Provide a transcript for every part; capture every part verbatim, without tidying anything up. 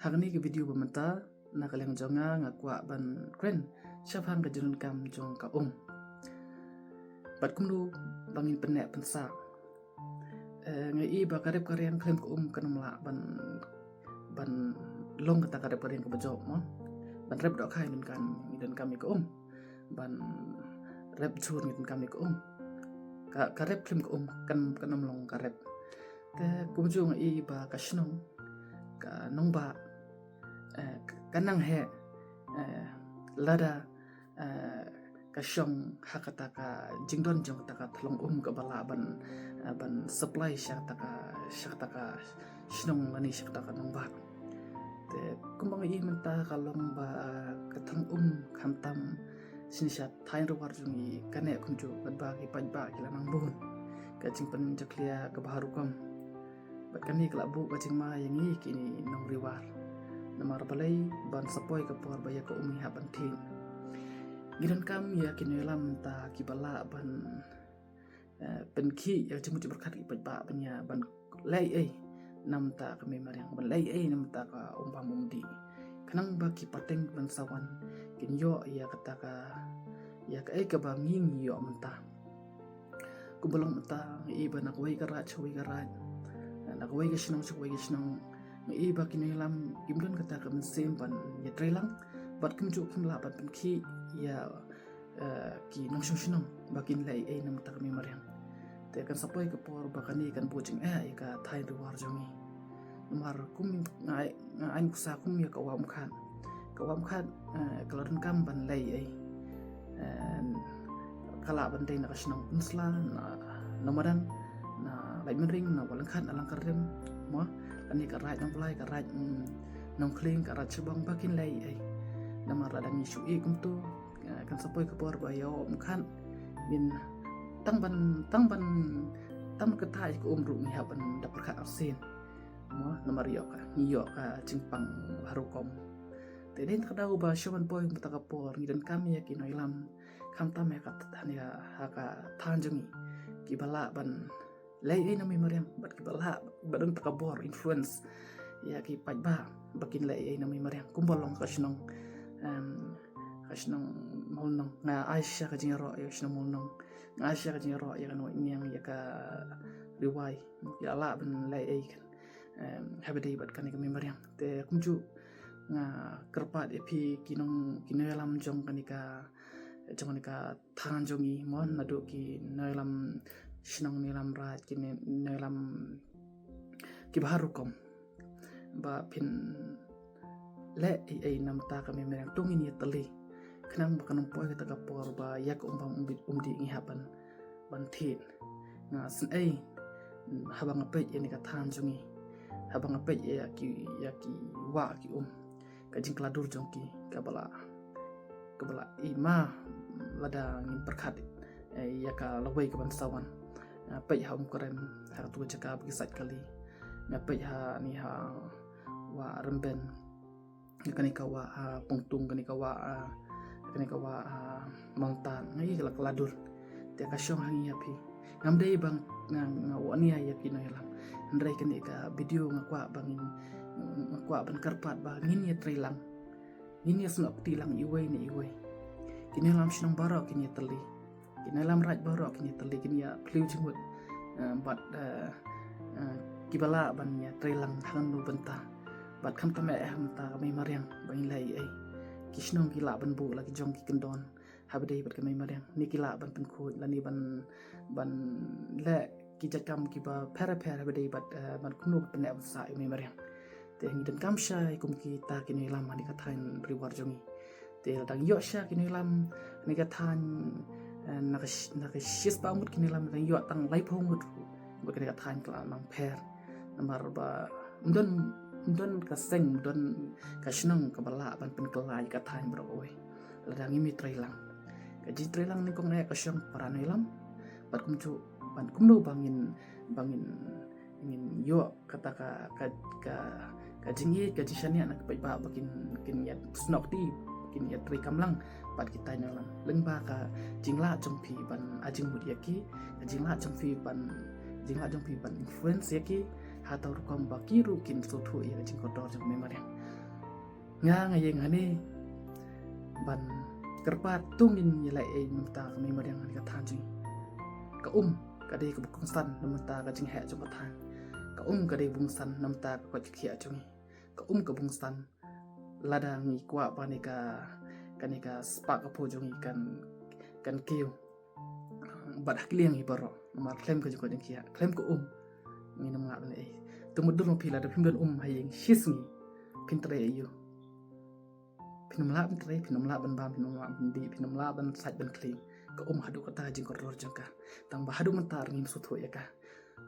Ha kane ka video ba mynta, na ka liang jong nga nga kwah ban kren shaphang ka jingdonkam jong ka um. Bad kumno ba ngin pynneh pynsah. Eh, nga i ba ka rep ka riang khlem ka um kan ym lah ban, ban long kata ka rep ka riang kaba jop mo. Ban rep dohkha ngi donkam, ngi donkam ïa ka um. Ban rep jhur ngi donkam ïa ka um. Ka, ka rep khlem ka um kan, kan ym long ka rep. Te kumjuh nga i ba ka shnong, ka nongbah, eh, ka nang heh, eh, lada, eh, ka shong ha kata ka jingdon jong kata ka thlong um kaba lah ban, eh, ban supply sha kata ka, sha kata ka shnong lane sha kata ka nongbah. Te kumba nga i mynta ka long ba ka thlong um khamtam shane sha thaiñ Ri War jong ngi kane kumjuh bad ba ki paidbah ki la nang bun ka jingpynjakhlia kaba har rukom. Bad kane ka la buh ka jingma ïa ngi kine nong Ri War. Namar balei? Ban sa poi ka por ba ïa ka um ngi hap ban thied. Ngi donkam ïa ki nongïalam mynta kiba lah ban, eh, pynkhih ïa ka jingmut jingpyrkhat ki paidbah ban ïa ban leh ei na bynta ka mei mariang, ban leh ei na bynta ka um bam um dih. Khnang ba ki pateng ban sa wan kin ïoh ïa kata ka, ïa kaei kaba ngi ngi ïoh mynta. Kumba long mynta, nga i ba na kawei ka raid sha kawei ka raid, na kawei ka shnong sha kawei ka shnong, nga i ba ki nongïalam kim don kata ka mynsiem ban ïatreilang, bad kumjuh kim lah ban pynkhih ïa, eh, ki nongshong shnong ba kin leh ei na bynta ka mei mariang. Te kan sa poi ka por ba kane kan buh jingeh ïa ka thaiñ Ri War jong ngi. Namar kum nga ai, nga ai nuksa kum ïa ka Wah Umkhat. Ka Wah Umkhat, eh, ka la donkam ban leh ei. Eh, ka lah ban dei na ka shnong Pynsla, na, na Madan, na Laitumkhrah, na Wahlyngkhat, na Langkyrdem mo. Kane ka raid Nongblai, ka raid, mm, Nongkhlieng, ka raid Shillong ba kin leh ei. Namar lada ngi shu i kumto, eh, kan sa poi ka por ba ïa Wah Umkhat ngin tang ban, tang ban, tang ban kyntait ïa ka um ruh ngi hap ban da pyrkhat arsien. Mo, namar ïoh ka, ngi ïoh ka jingpang ha rukom. Te dei ka daw ba shuwa ban poi mynta ka por ngi donkam ïa ki nongïalam khamtam ha ka, ha ka thaiñ jong ngi kiba lah ban leh ei na mei mariang, bad kiba lah ban don ka bor influence ïa ki paidbah ba kin leh ei na mei mariang. Kumba long ka shnong, em, ka shnong Mawlynnong, nga ai sha ka jingïaroh ïa ka shnong Mawlynnong, nga ai sha ka jingïaroh ïa ka Nongniang, ïa ka Ri Wai, ki la lah ban leh ei kan, em, haba dei bad kane ka mei mariang. Te kumjuh nga kyrpad ïa phi ki nong, ki nongïalam jong kane ka, jong kane ka thaiñ jong ngi mo, naduh ki nongïalam shnong, nongïalam raid, ki nongïalam kiba har rukom, ba phin leh ei ei na bynta ka mei mariang, to ngin ïatylli. Khnang ba kan ym poi kata ka por ba ïa ka um bam um dih, um dih ngi hap ban, ban thied. Nga sngew ei haba nga peit ïa kane ka thaiñ jong ngi, haba nga peit ïa ki, ïa ki wah ki um, ka jingkylla dur jong ki kaba la, kaba la i ma lada ngin pyrkhat, eh, ïa ka lawei kaban sa wan. Nga peit ha Umkrem, ha katu ka jaka ba ki sait kali. Nga peit ha ni ha Wah Rymben, kane ka Wah, ah, Pongtung, kane ka Wah, ah, kane ka Wah, ah, Mawngtan, nga i ka la kylla dur. Te ka shong ha ngi ha phi. Ngam dei ba nga, nga wan ïa, ïa ki nongïalam. Hynrei kane ka video nga kwah ba ngin, nga kwah ban kyrpad ba ngin ïatreilang, ngin ïasnoh kti lang iwei na iwei. Ki nongïalam shnong baroh kin ïatylli, ki nongïalam raid baroh kin ïatylli, kin ïa phylliew jingmut, eh, bad, eh, eh, kiba lah ban ïatreilang ha kano bynta. Bad khamtam eh ha bynta ka mei mariang ba ngin leh ei ei. Ki shnong ki lah ban buh la ki jong ki kyndon haba dei bad ka mei mariang, ne ki lah ban pynkhuid lane ban, ban leh ki jait kam kiba pher pher haba dei bad, eh, ban kumno ban pynneh pynsah ïa u mei mariang. Te ngi donkam shai kum kita ki nongïalam ha kane ka thaiñ Ri War jong ngi. Te lada ngi ïoh shai ki nongïalam ha kane ka thaiñ, eh, na ka sh-, na ka shispah ngut ki nongïalam, lada ngi ïoh tang laiphew ngut, ba kane ka thaiñ ka la nang pher. Namar ba ym don, ym don ka seng, ym don ka shnong kaba lah ban pynkylla ïa ka thaiñ baroh kawei lada ngim ïatreilang. Ka jingtreilang nyngkong eh ka shong para nongïalam, bad kumjuh, bad kumno ba ngin, ba ngin, ngin ïoh kata ka, ka, ka, ka jingïeit, ka jingshaniah na ki paidbah ba kin, kin ïasnoh kti, kin ïatrei kam lang bad kita ki nongïalam. Lyngba ka jinglah jong phi ban ai jingmut ïa ki, ka jinglah jong phi ban, jinglah jong phi ban influence ïa ki, ha ta rukom ba ki ruh kin sngewthuh ïa ka jingkordor jong ka Mei Mariang. Nga nga ïeng hangne ban kyrpad, to ngin ïaleh ei na bynta ka Mei Mariang ha ka thaiñ jong ngi. Ka um ka dei kaba kongsan na bynta ka jingheh jong ka thaiñ. Ka um ka dei kaba kongsan na bynta ka koit ka khiah jong ngi. Ka um ka kongsan lada ngi kwah ba kane ka, kane ka spah ka phew jong ngi kan, kan kiew bad ha ki liang hi baroh. Namar khlem ka jingkoit jingkhiah, khlem ka um, ngin ym lah ban leh ei. To mutdur ma phi, lada phim don um ha ïing shi sngi, phin trei aïu? Phin ym lah ban trei, phin ym lah ban bam, phin ym lah ban dih, phin ym lah ban sait ban khlieh. Ka um haduh katta ka jingkordor jong ka. Tang ba haduh mynta ruh ngim sngewthuh ïa ka.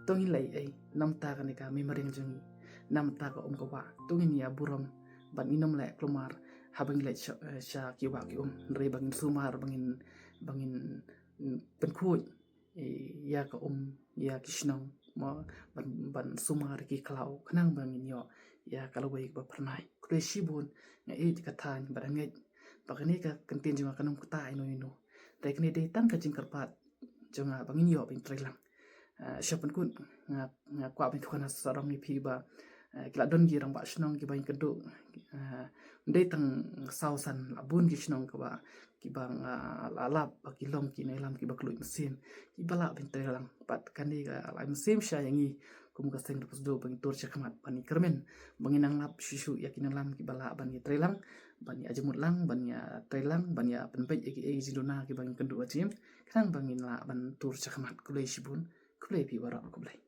To ngin leh ei na bynta kane ka Mei Mariang jong ngi, na bynta ka um ka wah. To ngin ïa burom bad ngin ym leh kulmar haba ngi leit sha, eh, sha ki wah ki um. Hynrei ba ngin sumar, ba ngin, ba ngin, mm, pynkhuid, eh, ïa ka um, ïa ki shnong, mo, ban, ban sumar ki khlaw khnang ba ngin ïoh ïa ka lawei kaba phyrnai. Khublei shibun. Nga ïeit ka thaiñ bad nga ngeit ba kane ka kyntien jong nga kan ym kata ïano ïano. Te kane dei tang ka jingkyrpad jong nga ba ngin ïoh ban trei lang. Ah, sha pynkut nga, nga kwah ban ïathuh na sarong ïa phi ba, ah, ki la don ki rangbah shnong kiba ïakynduh, ah, ym dei tang saw san, la bun ki shnong kiba, kiba nga la lap ba ki long ki nongïalam kiba kylluid mynsiem, kiba lah ban trei lang. Bad kane ka la ai mynsiem sha ïa ngi kum ka seng riewpynshitom ba ngin tur shakhmat, ban ïakyrmen, ba ngin nang lap shuh shuh ïa ki nongïalam kiba lah ban ïatrei lang, ban ïa jingmut lang, ban ïatrei lang, ban ïa pynbeit ïa kiei ki jingduna kiba ngi kynduh ha jingim, khnang ba ngin lah ban tur shakhmat. Khublei shibun. Khublei phi baroh. Khublei.